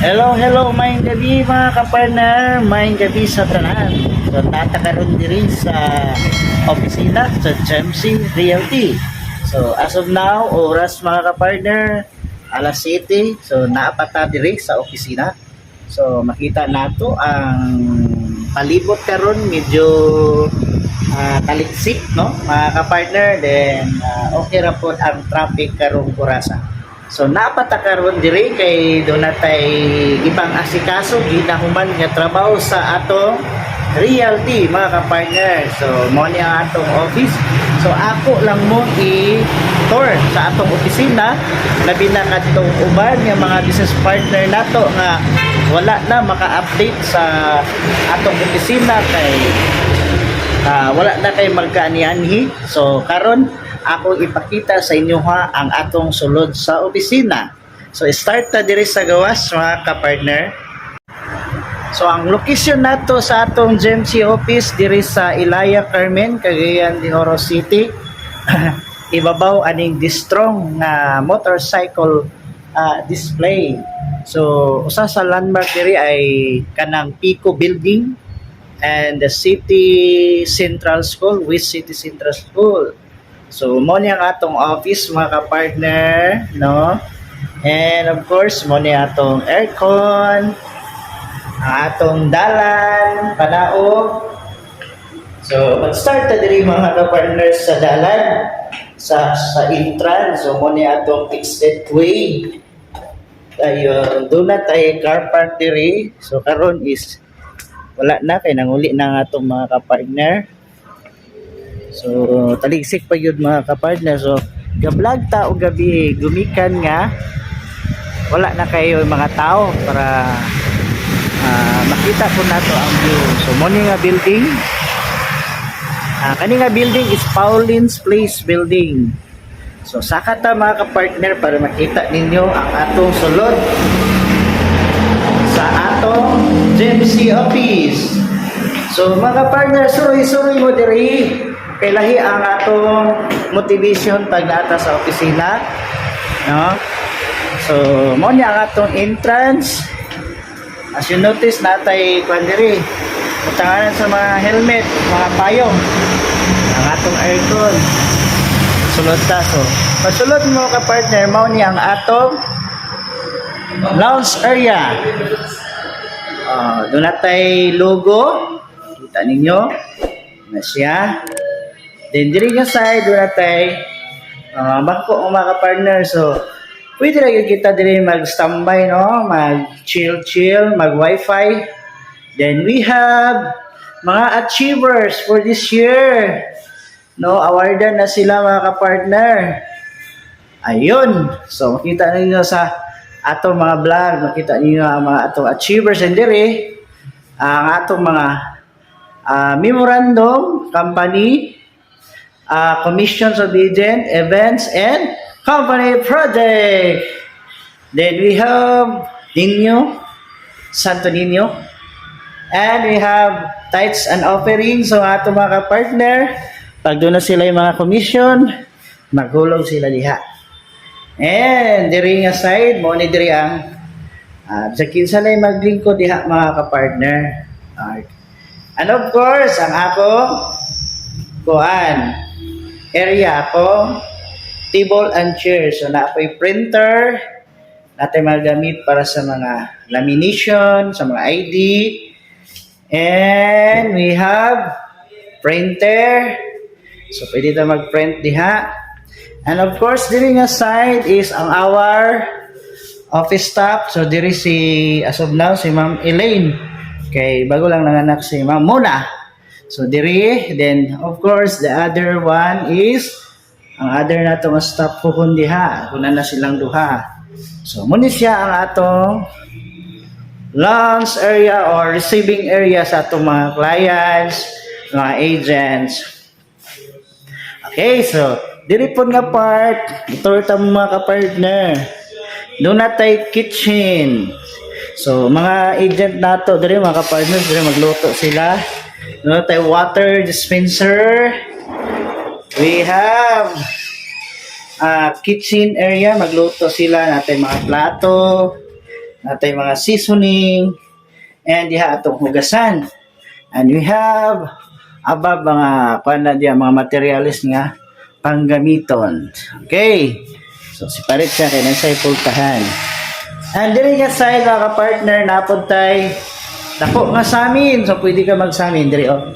Hello, hello, maayong gabi, mga kapartner, maayong gabi sa tanan. So, naa ta karon diri sa opisina sa GMC Realty. So, as of now, oras, mga kapartner, alas 7. So, naa pa ta diri sa opisina. So, makita nato ang palibot karon, medyo taliksik, no, mga kapartner. Then, okay ra pod ang traffic karong orasa. So naa pa ta karon diri kay duna tay ibang asikaso, ginahuman nga trabaho sa atong realty, mga kapartner. So mo ni ang atong office. So ako lang mo i-tour sa atong opisina, labi na kadtong uban nga mga business partner nato nga wala na maka-update sa atong opisina kay wala na kay magkaanianhi. So karon ako ipakita sa inyo ha ang atong sulod sa opisina. So start ta diri sa gawas, mga kapartner. So ang location nato sa atong GMC office diri sa Ilaya, Carmen, Cagayan de Oro City. Ibabaw aning Distrong nga motorcycle display. So usa sa landmark diri ay kanang Pico Building and the City Central School, West City Central School. So, mo ni ang atong office, mga ka-partner, no? And of course, mo ni atong aircon, ang atong dalan, panaog. So, mag-start ta diri, mga ka-partner, sa dalan, sa entrance. So, mo ni atong exit way. Ayun, duna tay car park diri. So, karon is wala na kay nanguli na ang atong mga ka-partner. So, taligsik pa yun, mga ka-partner. So, ga-vlog ta og gabi gumikan nga wala na kayo mga tao para makita po nato ang view. So mo ni nga building. Kani nga building is Pauline's Place building. So saka ta, mga ka-partner, para makita ninyo ang atong sulod sa atong GMC office. So mga partner, suroy-suroy mo diri. Kay lahi ang atong motivation pag naa ta sa opisina. No? So, mo niya ang atong entrance. As you notice, naa tay kwan diri. Butanganan sa mga helmet, mga payong. Ang atong aircon. Sulod ta. So, pasulod mo ka partner, mao ni ang atong lounge area. Duna tay logo. Kita ninyo na siya. Then diri nga side duna tay bangko, mga partner. So pwede ra gyud kita diri mag-standby, no, mag chill chill, mag wifi. Then we have mga achievers for this year. No, awardan na sila, mga ka-partner. Ayun. So makita ninyo sa atong mga vlog, makita ninyo ang mga atong achievers and diri ang atong mga memorandum, company, commissions of agent, events, and company project. Then we have Nino, Santo Nino, and we have tithes and offerings. So ato mga ka-partner, pag duna sila yung mga commission, maghulog sila diha. And diri nga side, mo ni diri ang sa kinsa lay maglingkod diha, mga ka-partner. Alright. And of course, ang ako kuan area ako table and chair. So naa ko'y printer natin magamit para sa mga lamination, sa mga ID. And we have printer. So pwede ta mag-print diha. And of course, diri nga side is ang our office staff. So diri si, as of now, si Ma'am Elaine. Kay bago lang nanganak si Ma'am Mona. So diri, then of course the other one is ang other nato nga staff po kun diha, kuna na silang duha. So muni siya ang atong lounge area or receiving area sa atong mga clients, mga agents. Okay, so diri po nga part, tour ta mo, mga ka-partner. Duna tay kitchen. So mga agent nato diri, mga ka-partners, diri magluto sila. Duna tay water dispenser. We have kitchen area, magluto sila, naa tay mga plato, Naa tay mga seasoning and diha atong hugasan. And we have above mga kuan na diha, mga materials nga panggamiton. Okay. So separate siya kay nasa pultahan. And diri nga side, mga ka-partner, naa pod tay dako nga samin. So pwede ka magsamin diri, oh.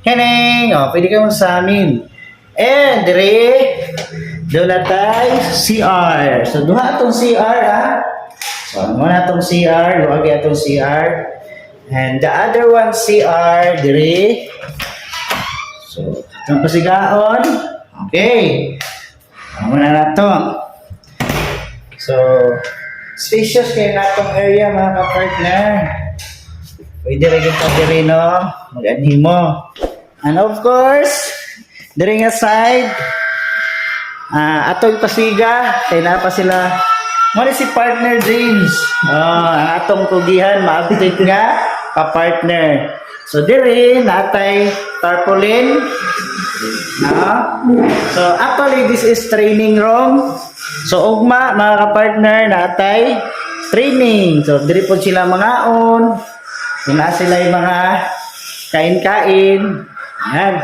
Keneng, oh, pwede ka magsamin. And diri duna tay CR. So duha atong CR, ha. So mao na atong CR, duha gyud atong CR. And the other one CR diri. So atong pasigaon. Okay. Mao na na to. So spacious kay natong area, mga ka-partner. Pwede rin kita diri, no, mag-anhi mo. And of course, diri nga side, atong pasiga, kay naa pa sila. Mao ni si partner James. Oh, ang atong kugihan, ma-update nga ka-partner. So diri naa tay tarpaulin. No? So actually, this is training room. So ugma, mga ka-partner, naa tay training. So diri po sila mangaon. Kung naa sila yung mga kain-kain. Yan.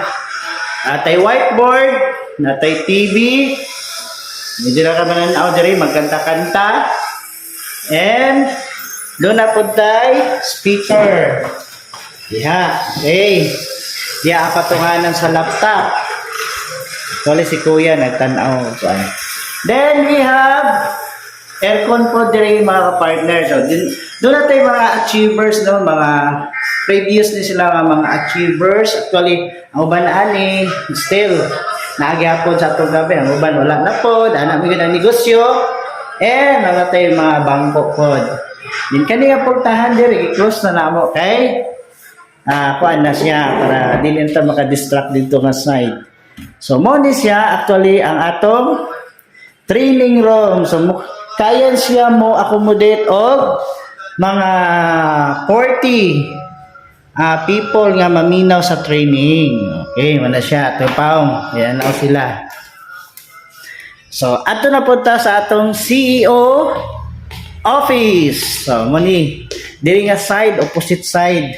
Naa tay whiteboard, naa tay TV. Medyo na ka mananaw diri, magkanta-kanta. And duna pod tay speaker. Diha. Okay. Diha patunganan sa laptop. Actually, si Kuya nagtanaw. So, ano. Then we have aircon po diri, mga ka-partner. So, din, duna tay mga achievers, no, mga previous ni sila nga mga achievers. Actually, ang uban ani still naa gyapon sa atong gabi. Ang uban wala na po, ana mi ang negosyo. And naa tay mga bangko pod. Din kani nga pultahan diri, i-close na namo kay kuan na siya para dili ta maka-distract dito nga side. So mo ni siya actually ang atong training room. So kaya siya mo accommodate og mga 40 people nga maminaw sa training. Okay, mao na siya. Ito paong. Yan na sila. So, ato na punta sa atong CEO office. So, mo ni diri nga side, opposite side.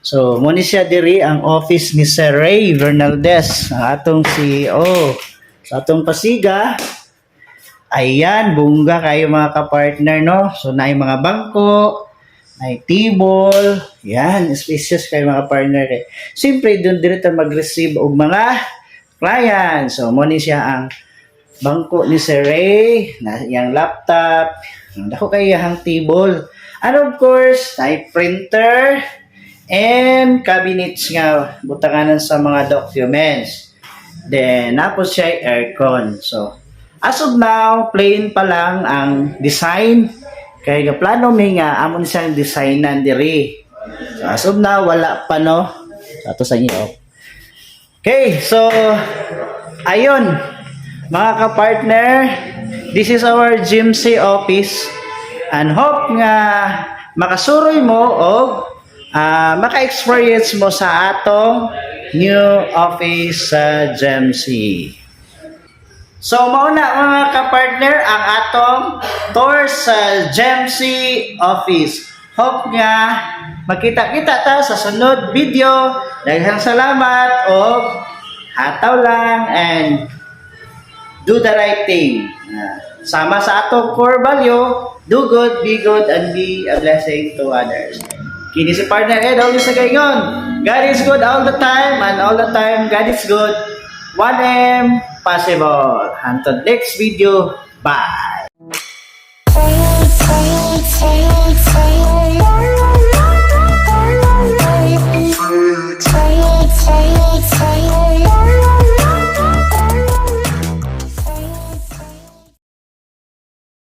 So, mo ni siya diri ang office ni Sir Ray Bernaldez, ang atong CEO. Sa atong pasiga, ayan, bongga kayo, mga ka-partner, no? So, naay mga bangko, naay table, yan, spacious kayo, mga partner. Kay siyempre, doon diri ta mag-receive og mga clients. So, mo ni siya ang bangko ni Sir Ray, na iyang laptop, ang dako kay iyang table. And of course, naay printer and cabinets nga butanganan sa mga documents. Then, naa pod siya aircon. So, as of now, plain pa lang ang design. Kay ga plano mi nga amon siyang designan diri. So, as of now, wala pa, no. So, ato sa inyo. Okay, so, ayun. Mga ka-partner, this is our GMC office. And hope nga makasuroy mo o maka-experience mo sa atong new office sa GMC. So, mao na, mga ka-partner, ang atong tour sa GMC office. Hope nga magkita-kita ta sa sunod video. Daghang salamat og hataw lang and do the right thing. Sama sa atong core value, do good, be good, and be a blessing to others. Kini si partner Ed, always nagaingon, God is good all the time, and all the time, God is good. 1M possible. Until next video, bye! Three, three, two.